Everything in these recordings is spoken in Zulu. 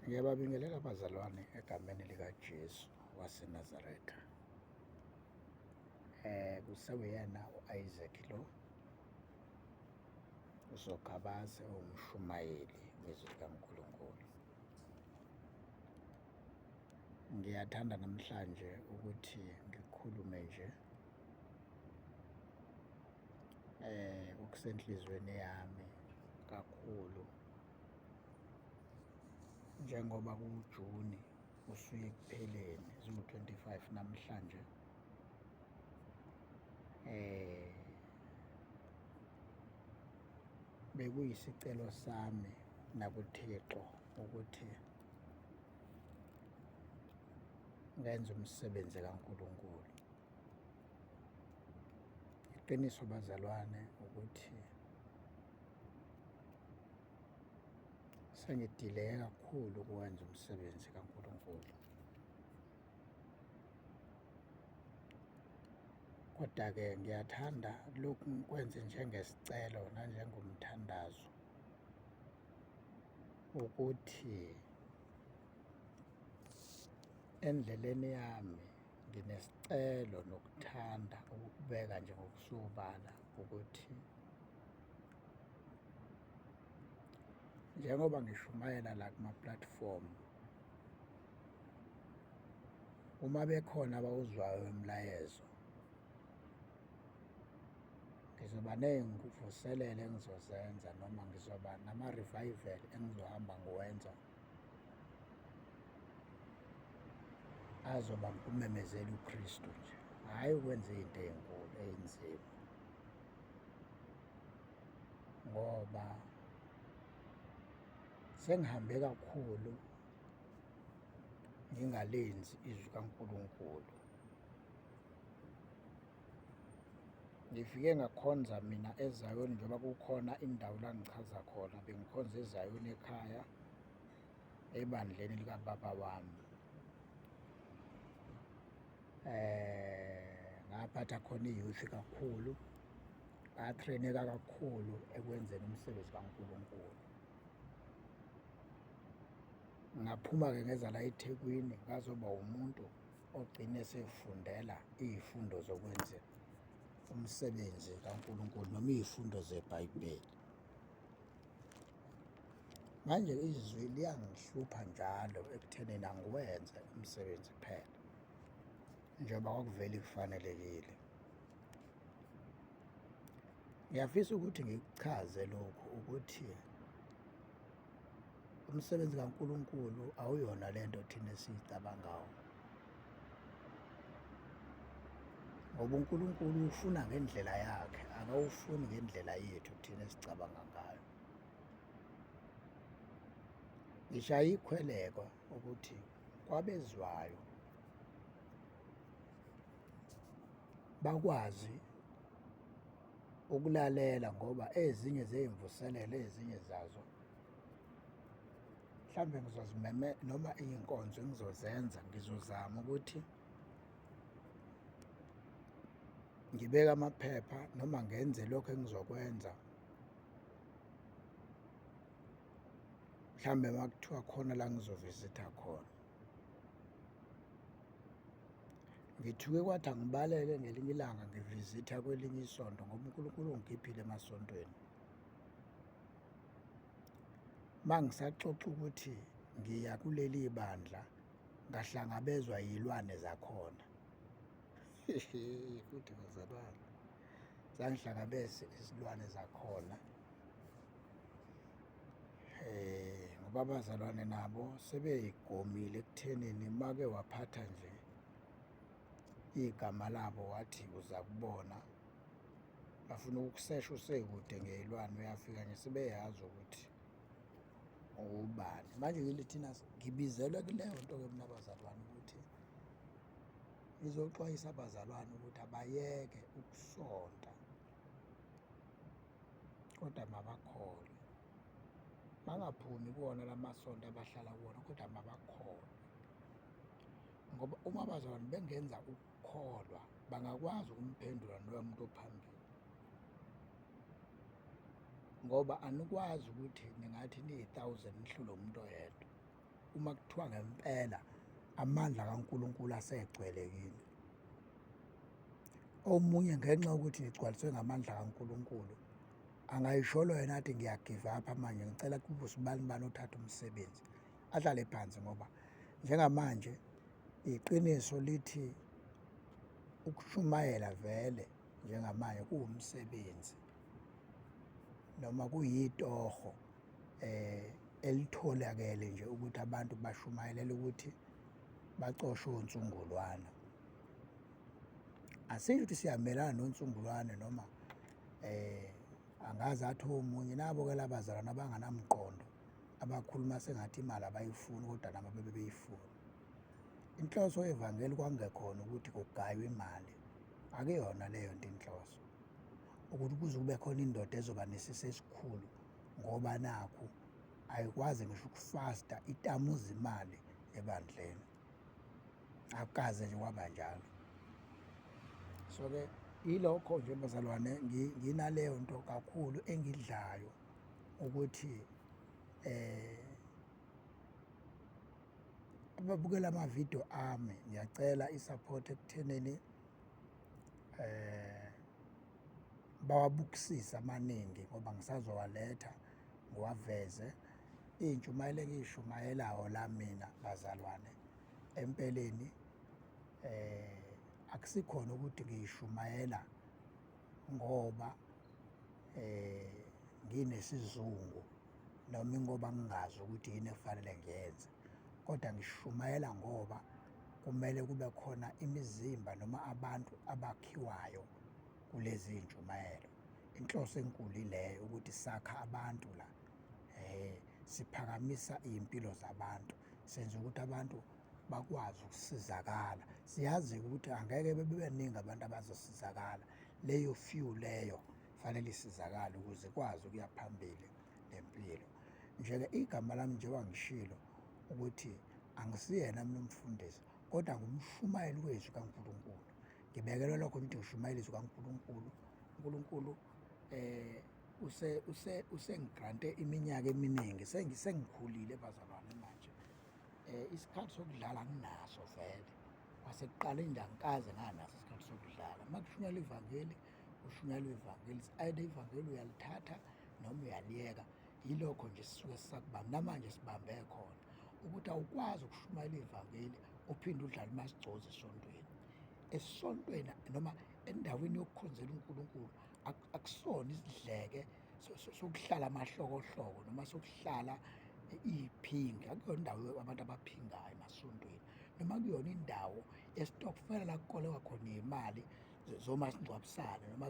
Ngiyababingelela abazalwane egameni likaJesu waseNazaretha. Kusewuyena u-Isaac lo, uSokhabaze owumshumayeli wezwi likaNkulunkulu. Ngiyathanda namhlanje ukuthi ngikhulume nje okusenhlizweni yami kakhulu njengoba kuwuJuni usuya ekupheleni ziwu-25 namhlanje. Bekuyisicelo sami nakuThixo ukuthi ngenze umsebenzi kaNkulunkulu. Iqiniso bazalwane ukuthi sengidileke kakhulu ukwenza umsebenzi kaNkulunkulu. Kodwa-ke ngiyathanda lokhu ngikwenze njengesicelo nanjengomthandazo ukuthi endleleni yami nginesicelo nokuthanda ukukubeka nje ngokusobala ukuthi njengoba ngishumayela la kuma-platform uma bekhona abawuzwayo umlayezo ngizoba ney'mvuselelo engizozenza noma ngizoba nama-revival engizohamba ngiwenza azoba ukumemezela uKristu nje, hhayi ukwenza iy'nto ey'nkulu ey'nzima ngoba sengihambe kakhulu ngingalenzi izwi kaNkulunkulu. Ngifike ngakhonza mina eZayoni njengoba kukhona indawo la ngichaza khona, bengikhonza eZayoni ekhaya ebandleni likababa wami. Ngaphatha khona i-youth kakhulu, ngathreneka kakhulu ekwenzeni umsebenzi kaNkulunkulu. Ngaphuma-ke ngeza la eThekwini ngazoba umuntu ogcine esefundela iy'fundo zokwenza umsebenzi kaNkulunkulu noma iy'fundo zeBhayibheli. Manje izwi liyangihlupha njalo ekuthenini angiwenze umsebenzi kuphela njengoba kwakuvele kufanelekile. Ngiyafisa ukuthi ngikuchaze lokhu ukuthi umsebenzi kaNkulunkulu awuyona lento thina esiyicabangayo ngoba uNkulunkulu ufuna ngendlela yakhe, akawufuni ngendlela yethu thina esicabanga ngayo. Ngishaya ikhweleko ukuthi kwabezwayo bakwazi ukulalela ngoba ezinye zey'mvuselelo ezinye zazo mhlawumbe ngizozimeme noma iy'nkonzo engizozenza ngizozama ukuthi ngibeke amaphepha noma ngenze lokho engizokwenza. Mhlawumbe uma kuthiwa khona la ngizovizitha khona. Ngithuke kwathi angibaleke ngelinye ilanga ngivizitha kwelinye isonto ngoba uNkulunkulu ungikhiphile emasontweni. Uma ngisaxoxa ukuthi ngiya kuleli bandla ngahlangabezwa yilwane zakhona. Futhi bazalwane, zangihlangabeza izilwane zakhona. Ngoba abazalwane nabo sebey'gomile ekuthenini make waphatha nje igama labo wathi uza kubona, bafuna ukukusesha usekude ngey'lwane, uyafika nje sebeyazi ukuthi uwubani. Manje ke thina ngibizelwe kuleyo nto-ke mina bazalwane ukuthi ngizoxwayisa abazalwane ukuthi abayeke ukusonta kodwa mabakholwe, bangaphumi kuwona la masonto abahlala kuwona kodwa mabakholwe, ngoba uma abazalwane bengenza ukukholwa bangakwazi ukumphendula loya muntu ophambili, ngoba anikwazi ukuthi ningathi niyi-thousand nihlule umuntu oyedwa. uma kuthiwa ngempela amandla kaNkulunkulu asegcwele kini. Omunye ngenxa yokuthi nigcwaliswe ngamandla kaNkulunkulu angayisholo yena athi ngiya-give up manje, ngicela kube usibani bani othatha umsebenzi, ahlale phansi, ngoba njengamanje iqiniso lithi ukushumayela vele njengamanje kuwumsebenzi noma kuyitoho elitholakele nje ukuthi abantu bashumayelela ukuthi bacoshe onsungulwana. Asisho ukuthi siyamelana nonsungulwane noma angazi athi omunye nabo-ke labazalwane abanganamqondo abakhuluma sengathi imali abayifuni kodwa nabo bebe beyifuna. Inhloso yevangeli kwakungekhona ukuthi kugaywe imali, akuyona leyo nto inhloso. Ukuthi kuze kube khona indoda ezoba nesisi esikhulu ngoba nakhu ayikwazi ngisho ukufasta itamuza imali ebandleni, akukaze nje kwaba njalo. So-ke yilokho nje bazalwane, nginaleyo nto kakhulu engidlayo ukuthi ababukela amavidiyo ami, ngiyacela i-support ekuthenini bawabukisise amaningi ngoba ngisazowaletha ngiwaveze. Iy'ntshumayelo engiy'shumayelayo la mina bazalwane, empeleni akusikhona ukuthi ngiyishumayela ngoba nginesizungu noma ingoba ngingazi ukuthi yini ekufanele ngiyenze, kodwa ngishumayela ngoba kumele kube khona imizimba noma abantu abakhiwayo kulezi iy'ntshumayelo. Inhloso enkulu ileyo ukuthi sakha abantu la, siphakamisa iy'mpilo zabantu, senza ukuthi abantu bakwazi ukusizakala. Siyazi ukuthi angeke bebe beningi abantu abazosizakala, leyo few leyo fanele isizakale ukuze ikwazi ukuya phambili nempilo. Nje-ke igama lami njengoba ngishilo ukuthi angisiyena mina umfundisi, kodwa ngumshumayeli wezwi kaNkulunkulu. Ngibekelwe lokho ukuthi ngishumayele izwi kaNkulunkulu. uNkulunkulu use use usengigrante iminyaka eminingi, sengikhulile bazalwane manje. Isikhathi sokudlala anginaso vele, kwasekuqaleni nje angikaze nganaso isikhathi sokudlala. Uma kushunyayelwa ivangeli, kushunyayelwa ivangeli, either ivangeli uyalithatha noma uyaliyeka. Yilokho nje sisuke sisakubamba namanje, sibambe khona ukuthi awukwazi ukushumayela ivangeli uphinde udlale umasigcozi esontweni. Esontweni noma endaweni yokukhonzela uNkulunkulu akusona isidleke sokuhlala amahlokohloko noma sokuhlala iy'phingi, akuyona indawo abantu abaphingayo emasontweni, noma kuyona indawo yesitokfela la kukolekwa khona iy'mali zomasingcwabisane noma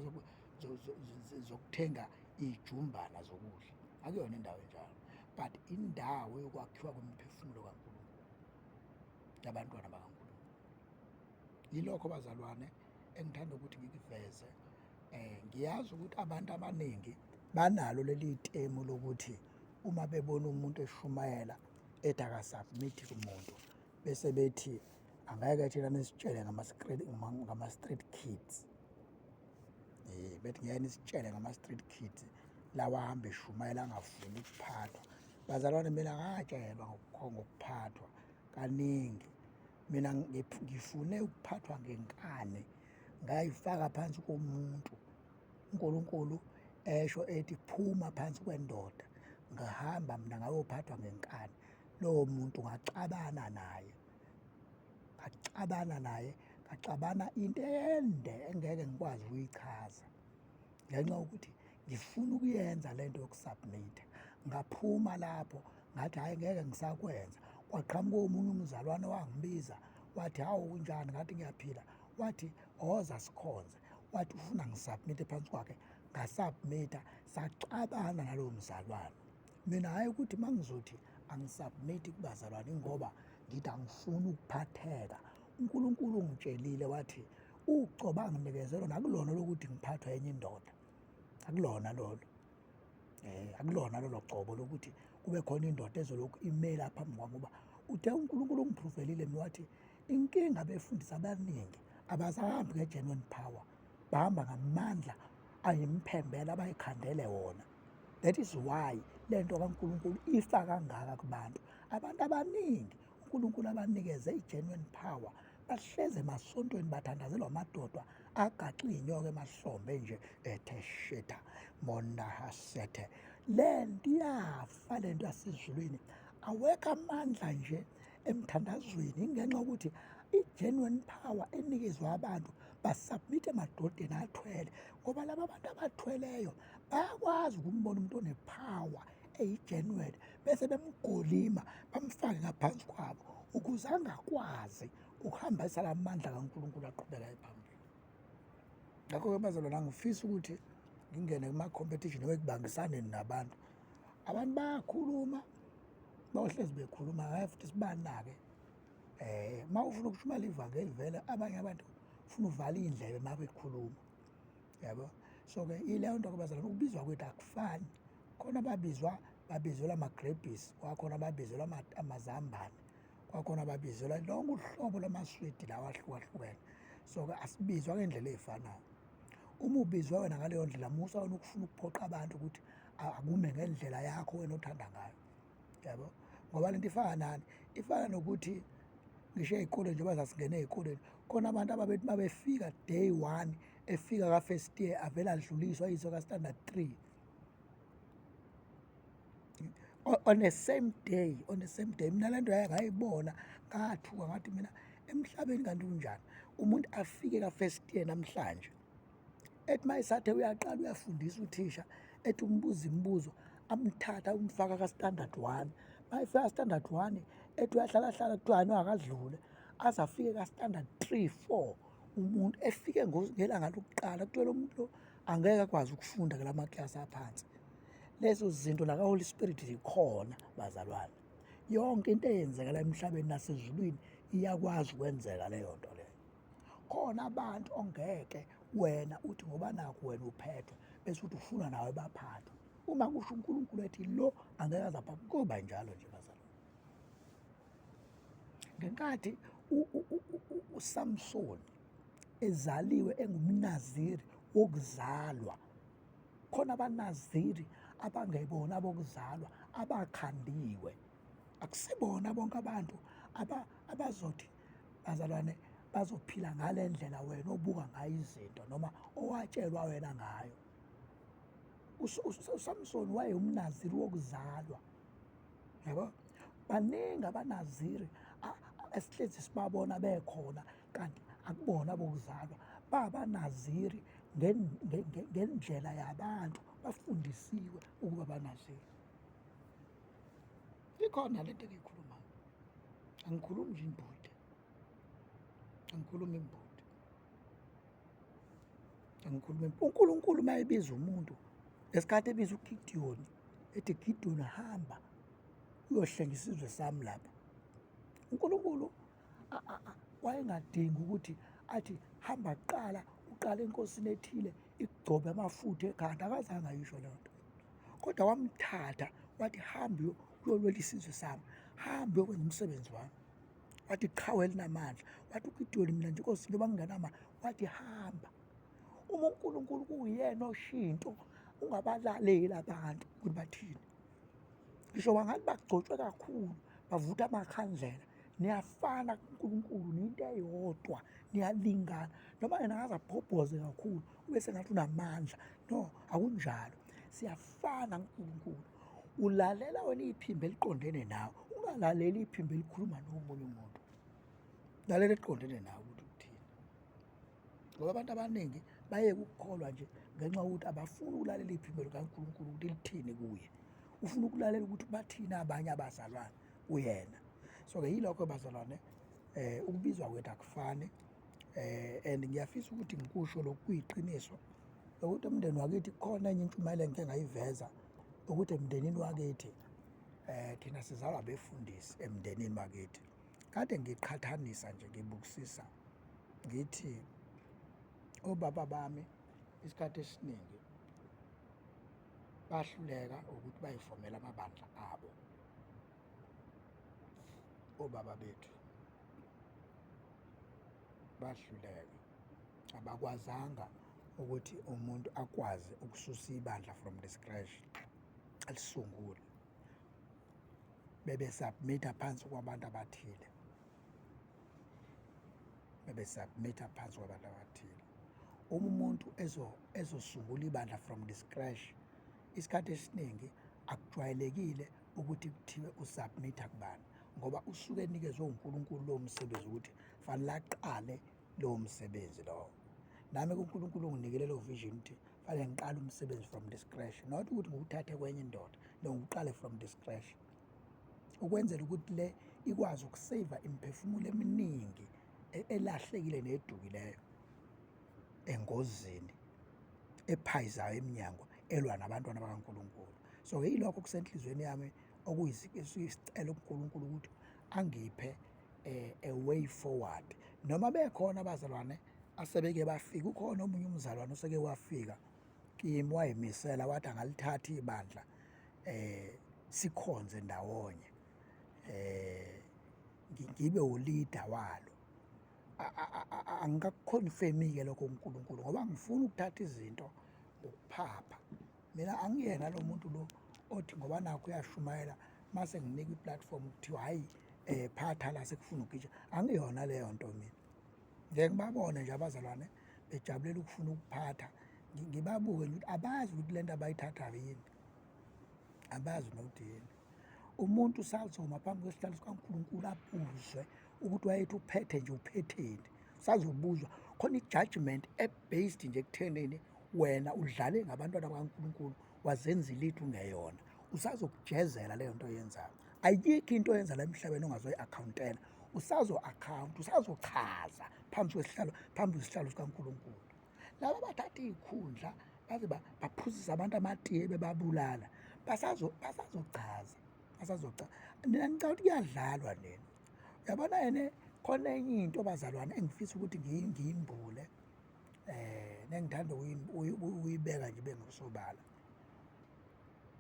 zokuthenga iy'jumbana zokudla, akuyona indawo enjalo, but indawo yokwakhiwa kwemiphefumulo kaNkulunkulu yabantwana bakaNkulunkulu. Yilokho bazalwane engithanda ukuthi ngikuveze. Ngiyazi ukuthi abantu abaningi banalo leli temu lokuthi uma bebona umuntu eshumayela ethi akasubmit kumuntu, bese bethi angeke thina nisitshele ngama-street kids, bethi ngeke nisitshele ngama-street kids lawa ahamba eshumayela angafuni ukuphathwa. Bazalwane, mina ngatshelwa ngokuphathwa kaningi. Mina ngifune ukuphathwa ngenkani, ngayifaka phansi komuntu. uNkulunkulu esho ethi phuma phansi kwendoda, ngahamba mina ngayophathwa ngenkani. Lowo muntu ngaxabana naye, ngaxabana naye, ngaxabana into ende engeke ngikwazi ukuyichaza ngenxa yokuthi ngifuna ukuyenza lento yokusubmit. Ngaphuma lapho ngathi hhayi, ngeke ngisakwenza. Kwaqhamuka omunye umzalwane wangibiza wathi, hawu unjani? Ngathi ngiyaphila. Wathi woza sikhonze, wathi ufuna ngisubmit phansi kwakhe. Ngasubmita, saxabana nalowo mzalwane. Mina hhayi ukuthi uma ngizothi angisubmit kubazalwane ngoba ngithi angifuni ukuphatheka. uNkulunkulu ungitshelile wathi ugcoba anginikeze lona akulona lokuthi ngiphathwa enye indoda, akulona lolo, akulona lolo gcobo lokuthi kube khona indoda ezolokhu imela phambi kwami, ngoba uthe uNkulunkulu ungiphruvelile mina wathi inkinga abefundisi abaningi abasahambi nge-genuine power, bahamba ngamandla ayimphembela abayikhandele wona. That is why Le nto kaNkulunkulu ifa kangaka kubantu. Abantu abaningi uNkulunkulu abanikeze i-genuine power bahleze emasontweni, bathandazelwa amadoda agaxe iy'nyoka emahlombe nje, ethe shetha monahasethe. Le nto iyafa, le nto yasezulwini. Awekho amandla nje emthandazweni, ingenxa yokuthi i-genuine power enikezwa abantu basubmit emadodeni athwele, ngoba laba bantu abathweleyo bayakwazi ukumbona umuntu onepower eyi-genuine, bese bemgolima, bamfake ngaphansi kwabo ukuze angakwazi ukuhambisa la mandla kaNkulunkulu aqhubeka phambili. Ngakho-ke bazalwane, angifisi ukuthi ngingene kuma-competition noma ekubangisaneni nabantu. Abantu bayakhuluma, bayohlezi bekhuluma, ngeke futhi sibanake. Uma ufuna ukushumayela ivangeli, vele abanye abantu ufuna uvale iy'ndlebe uma bekhuluma, yabo. So-ke ileyo nto-ke bazalwane, ukubizwa kwethu akufani. Khona ababizwa babizelwa amagrebhisi, kwakhona ababizelwa amazambane, kwakhona ababizelwa lonke uhlobo lwamaswidi lawa ahlukahlukene. So-ke asibizwa ngendlela ey'fanayo. Uma ubizwa wena ngaleyo ndlela, musa wena ukufuna ukuphoqa abantu ukuthi akume ngendlela yakho wena othanda ngayo, yabo. Ngoba lento ifana nani? Ifana nokuthi ngisho ey'koleni, njengoba sasingena ey'koleni, khona abantu ababethi uma befika day one, efika ka-first year, avele adluliswe ayiswe ka-standard three on the same day, on the same day. Mina le nto yaye ngayibona, ngathuka, ngathi mina, emhlabeni kanti kunjani? Umuntu afike ka-first year namhlanje, ethi uma esathe uyaqala uyafundisa uthisha, ethi umbuza imibuzo, amthatha umfaka ka-standard one. Uma efika standard one, ethi uyahlala hlala, kuthiwa no, akadlule, aze afike ka-standard three, four. Umuntu efike ngelanga lokuqala, kuthiwe lo muntu lo angeke akwazi ukufunda kula maklasi aphansi. Lezo zinto naka-Holy Spirit zikhona, bazalwane. Yonke into eyenzeka la emhlabeni nasezulwini iyakwazi ukwenzeka leyo nto leyo. Khona abantu ongeke wena uthi ngoba nakho wena uphethwe, bese uthi ufuna nawe baphathwe. Uma kusho uNkulunkulu ethi lo angeke aze aphathwe, kuba njalo nje, bazalwane. Ngenkathi uSamson ezaliwe engumNaziri wokuzalwa, khona abaNaziri abangebona abokuzalwa, abakhandiwe. Akusibona bonke abantu abazothi, bazalwane, bazophila ngale ndlela wena obuka ngayo izinto noma owatshelwa wena ngayo. USamson wayewumNaziri wokuzalwa, yabo. Baningi abaNaziri esihlezi sibabona bekhona, kanti akubona bokuzalwa, babaNaziri ngendlela yabantu, bafundisiwe ukuba baNaziri. Ikhona lento engiyikhulumayo, angikhulumi nje imbhude, angikhulumi imbhude, angikhulumi. UNkulunkulu uma ebiza umuntu, ngesikhathi ebiza uGidiyoni, ethi, "Gidiyoni, hamba uyohlenga isizwe sami lapha," uNkulunkulu wayengadingi ukuthi athi hamba kuqala uqale enkosini ethile ikugcobe amafutha ekhanda. Akazange ayisho leyo nto, kodwa wamthatha wathi, "Hamba uyolwela isizwe sami, hamba uyokwenza umsebenzi wami." Wathi, "Qhawe elinamandla." Wathi uGidiyoni, "Mina nje inkosi, njengoba ngingenama." Wathi, "Hamba." Uma uNkulunkulu kuyena oshinto, ungabalaleli abantu ukuthi bathini. Ngisho bangathi bagcotshwe kakhulu, bavutha amakhandlela, niyafana kuNkulunkulu, niyinto eyodwa, niyalingana. Noma yena angaze abhobhoze kakhulu ube sengathi unamandla, no, akunjalo, siyafana kuNkulunkulu. Ulalela wena iphimbo eliqondene nawe, ungalaleli iphimbo elikhuluma nomunye umuntu. Lalela eliqondene nawe ukuthi uthini, ngoba abantu abaningi bayeke ukukholwa nje ngenxa yokuthi abafuni ukulalela iphimbo likaNkulunkulu ukuthi lithini kuye. Ufuna ukulalela ukuthi bathini abanye abazalwane kuyena. So-ke yilokho, bazalwane, ukubizwa kwethu akufani. And ngiyafisa ukuthi ngikusho lokhu, kuyiqiniso ukuthi umndeni wakithi, khona enye intshumayelo engike ngayiveza ukuthi emndenini wakithi, thina sizalwa abefundisi emndenini wakithi. Kade ngiqhathanisa nje, ngibukisisa, ngithi obaba bami isikhathi esiningi bahluleka ukuthi bayifomele amabandla abo. Obaba bethu bahluleka, abakwazanga ukuthi umuntu akwazi ukususa ibandla from the scratch. alisungule bebe-submit-a phansi kwabantu abathile, bebe-submit-a phansi kwabantu abathile. Uma umuntu ezosungula ibandla from the scratch, isikhathi esiningi akujwayelekile ukuthi kuthiwe u-submit-a kubani, ngoba usuke enikezwe uNkulunkulu lowo msebenzi ukuthi fanele aqale lowo msebenzi lowo. Nami uNkulunkulu unginikele leyo vision ukuthi fanele ngiqale umsebenzi from the scratch, not ukuthi ngiwuthathe kwenye indoda, no, ngiwuqale from the scratch, ukwenzela ukuthi le ikwazi uku-save imiphefumulo eminingi elahlekile nedukileyo engozini ephayizayo eminyango elwa nabantwana bakaNkulunkulu. So yilokho kusenhliziyweni yami, okuyisicelo kuNkulunkulu ukuthi angiphe a way forward. Noma bekhona abazalwane asebeke bafika, ukhona omunye umzalwane oseke wafika kimi wayimisela wathi angalithatha ibandla sikhonze ndawonye, ngibe u-leader walo. Angikaku-confirm-i-ke lokho kuNkulunkulu ngoba angifuni ukuthatha izinto ngokuphapha. Mina angiyena lo muntu lo othi ngoba nakho uyashumayela mase nginikwa i-platform kuthiwa hhayi, phatha la, sekufuna ukugijima. Angiyona leyo nto mina. Ngeke ngibabone nje abazalwane bejabulela ukufuna ukuphatha, ngibabuke nje ukuthi abazi ukuthi lento abayithathayo yini, abazi nokuthi yini. Umuntu usazoma phambi kwesihlalo sikaNkulunkulu abuzwe ukuthi wayethi uphethe nje uphetheni, usazobuzwa. Khona i-judgment e-based nje ekuthenini wena udlale ngabantwana bakaNkulunkulu, wazenza ilitho ungeyona. Usazokujezela leyo nto oyenzayo. Ayikho into oyenza la emhlabeni ongazoyi-account-ela. Usazo-account, usazochaza phambi kwesihlalo, phambi kwesihlalo sikaNkulunkulu. Laba abathatha iy'khundla baze baphuzise abantu amatiye bebabulala, basazochaza, basazochaza. Nina nicabanga ukuthi kuyadlalwa nina. Uyabona yena, khona enye into bazalwane engifisa ukuthi ngiyimbule, nengithanda ukuyibeka nje ibe ngosobala,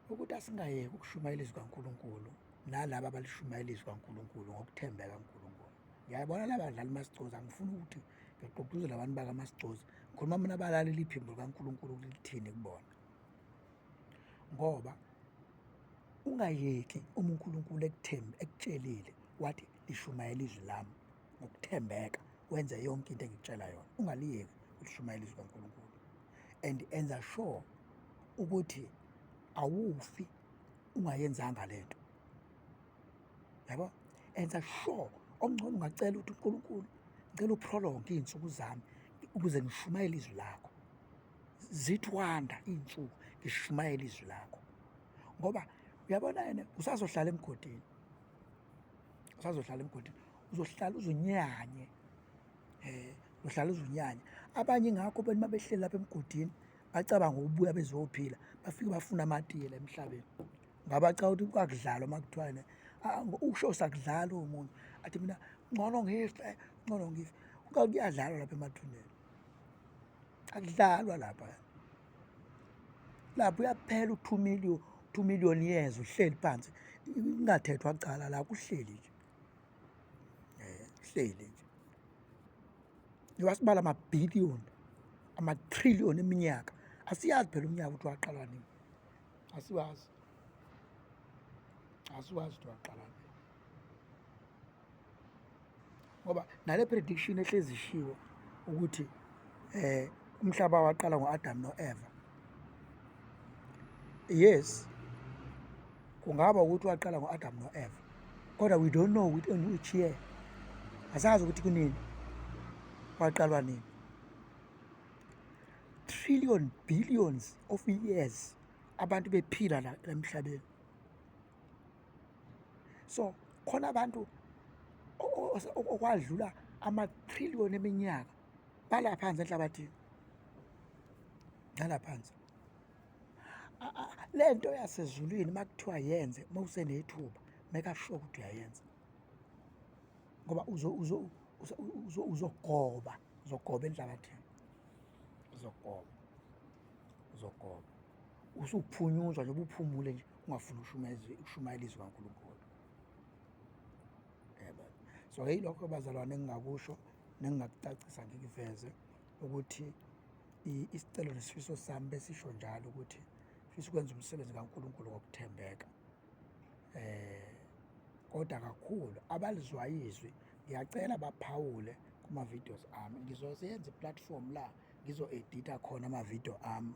ukuthi asingayeki ukushumayela izwi kaNkulunkulu nalaba abalishumayela izwi kaNkulunkulu ngokuthembeka kuNkulunkulu. Ngiyayibona laba badlala uMasigcozi, angifuni ukuthi ngigqugquzele abantu bakaMasigcozi, ngikhuluma mina abalalela iphimbo likaNkulunkulu ukuthi lithini kubona. Ngoba ungayeki uma uNkulunkulu ekuthembi, ekutshelile wathi lishumayela izwi lami ngokuthembeka, wenze yonke into engikutshela yona, ungaliyeki ulishumayela izwi kaNkulunkulu. And enza sure ukuthi awufi ungayenzanga lento, yabo. Enza sure, okungcono ungacela ukuthi uNkulunkulu, ngicela u-prolong iy'nsuku zami ukuze ngishumayele izwi lakho, zithi wanda iy'nsuku ngishumayele izwi lakho. Ngoba uyabona yena usazohlala emgodini, usazohlala emgodini, uzohlala uzunyanye, uzohlala uzunyanye. Abanye ingakho bona uma behleli lapha emgodini bacabanga ukubuya bezophila, bafike bafuna amatiye la emhlabeni. Ngabacabanga ukuthi kwakudlalwa uma kuthiwa yena usho sakudlala omunye athi mina ngcono ngife, ngcono ngife. Kuyadlalwa lapha emathuneni, akudlalwa lapha. Lapho uyaphela u-2 million, 2 million years uhleli phansi, kungathethwa cala la, kuhleli nje, uhleli nje. Njengoba sibala amabhiliyoni, ama-trillion eminyaka, asiyazi phela umnyaka ukuthi waqala nini, asiwazi, asiwazi ukuthi waqala nini. Ngoba nale prediction ehlezi ishiwo ukuthi umhlaba waqala ngo-Adam no-Eva, yes, kungaba ukuthi waqala ngo-Adam no-Eva, kodwa we don't know ukuthi in which year, asazi ukuthi kunini, waqalwa nini. Trillion billions of years abantu bephila la emhlabeni. So khona abantu okwadlula ama-trillion eminyaka bala phansi enhlabathini, ngala phansi. Le nto yasezulwini uma kuthiwa yenze uma usenethuba, make sure ukuthi uyayenza, ngoba uzogoba, uzogoba enhlabathini, uzogoba, uzogoba usuphunyuzwa nje, ubuphumule nje, ungafuni ukushumayela izwi kaNkulunkulu. Yebo, so yilokho bazalwane engingakusho nengingakucacisa, ngikuveze ukuthi isicelo nesifiso sami besisho njalo ukuthi Ngifisa ukwenza umsebenzi kaNkulunkulu ngokuthembeka. Eh kodwa kakhulu abalizwa izwi ngiyacela baphawule kuma videos ami. Ngizoyenza i-platform la ngizo-edita khona ama-video ami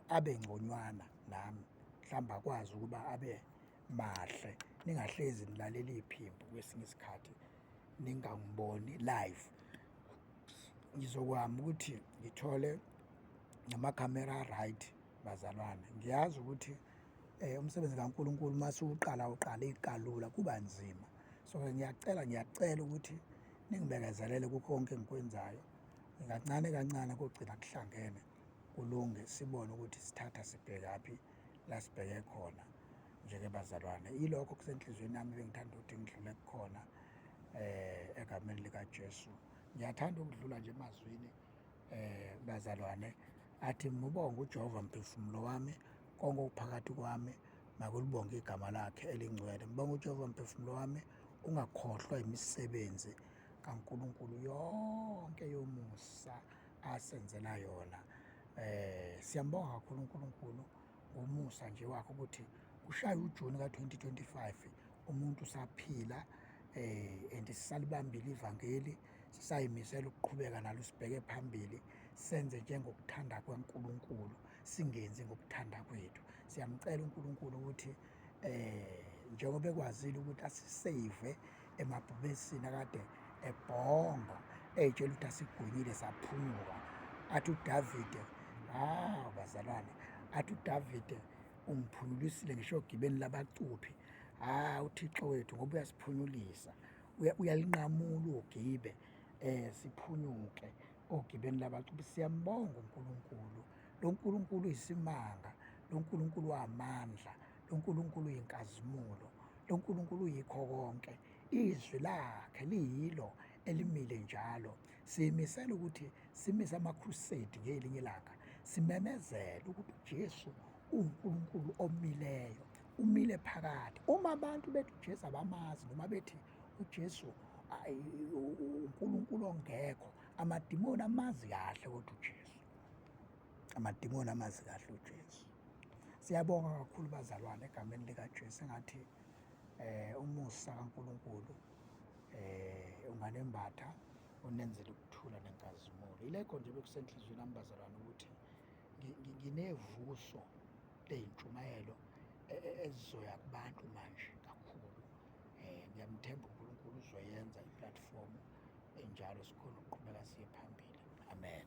abe ngconywana nami mhlawumbe akwazi ukuba abe mahle, ningahlezi nilalela iphimbo kwesinye isikhathi ningangiboni live. Ngizokwama ukuthi ngithole namakhamera a-right bazalwane. Ngiyazi ukuthi umsebenzi kaNkulunkulu uma usuwuqala awuqaleki kalula, kuba nzima. So-ke ngiyacela, ngiyacela ukuthi ningibekezelele kukho konke engikwenzayo. Kancane kancane kogcina kuhlangene kulunge, sibone ukuthi sithatha sibhekaphi la sibheke khona. Nje-ke bazalwane, ilokho okusenhliziyweni yami ebengithanda ukuthi ngidlule kukhona egameni likaJesu. Ngiyathanda ukudlula nje emazwini bazalwane athi mubonge uJehova mphefumulo wami, konke okuphakathi kwami makulibonge igama lakhe elingcwele. Ngibonga uJehova mphefumulo wami, ungakhohlwa imisebenzi kaNkulunkulu yonke yomusa asenzela yona. Siyambonga kakhulu uNkulunkulu ngomusa nje wakhe ukuthi ushaye uJuni ka-2025 umuntu usaphila and sisalibambile ivangeli, sisayimisela ukuqhubeka nalo sibheke phambili, senze njengokuthanda kwaNkulunkulu, singenzi ngokuthanda kwethu. Siyamcela uNkulunkulu ukuthi njengoba ekwazile ukuthi asisave emabhubesini akade ebhonga ey'tshela ukuthi asigwinyile saphunyuka, athi uDavide, hawu bazalwane, athi uDavide ungiphunyulisile ngisho ogibeni labacuphi. Ha, uThixo wethu ngoba uyasiphunyulisa, uyalinqamula ugibe siphunyuke ogibeni labacuphi. Siyambonga uNkulunkulu, lo Nkulunkulu uyisimanga, lo Nkulunkulu wamandla, lo Nkulunkulu uyinkazimulo, lo Nkulunkulu uyikho konke. Izwi lakhe liyilo elimile njalo. Siyimisela ukuthi simise ama-crusade ngelinye ilanga, simemezele ukuthi uJesu uwuNkulunkulu omileyo, umile phakade. Uma abantu bethi uJesu abamazi noma bethi uJesu uNkulunkulu ongekho, amadimoni amazi kahle kodwa uJesu, amadimoni amazi kahle uJesu. Siyabonga kakhulu bazalwane egameni likaJesu, engathi umusa kaNkulunkulu unganembatha unenzele ukuthula nenkazimulo. Ilekho nje bekusenhliziyweni yami bazalwane ukuthi nginevuso ley'ntshumayelo ezizoya kubantu manje kakhulu. Ngiyamthemba uNkulunkulu uzoyenza i-platform enjalo sikhona ukuqhubeka siye phambili. Amen.